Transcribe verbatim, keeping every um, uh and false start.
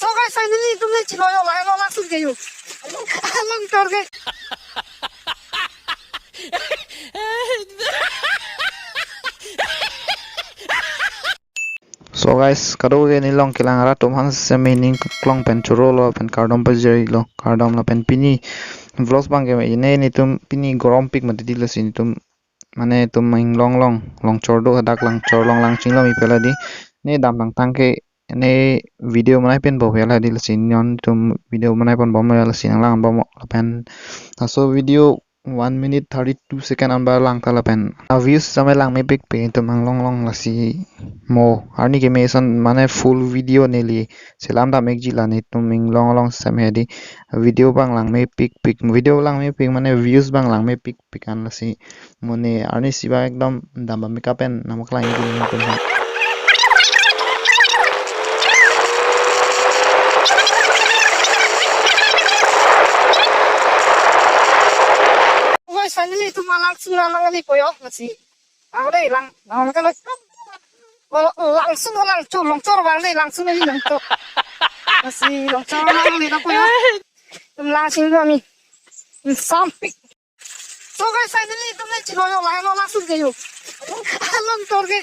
So guys, finally, itum le chilo yo, layo, langsung ke yo. Along tor ke. So guys, kado ke ne long kelang arat atum aphan semi ning klong pen choro lo pen kardom pajirlo, kardom lapen pini vlogs abang ke ne netum pini gorom pik mati di lasi netum mane itum inglong long, longchor do hadak longchor long lang chinglo mi pela di. Ne dam tang tang ke ne video manai pen bo pela di lasi non itum video manai pen bom pela si nang lang bom lapen laso video one minute thirty-two second anbar lang ta lapen a views samai lang mepik pik itum inglong long lasi mo arni ke me ason mane full video neli selam dam ekji la netum inglong long sem he di video abang lang mepik pik video lang mepik mane views abang lang mepik pik an lasi mo ne arni si abang ekdom dam bam meka pen namak lang di netum ha. Guys, finally itum langsung lang lang ni koyo lasi. Ang dei lang, lang lang kalo. Langsung lang chor, longchor abang dei langsung ni longchor. Lasi longchor lang ni koyo. Itum langsung kami. Sampik. So guys, finally itum le chilo yo, layo, langsung ke yo. Along tor ke.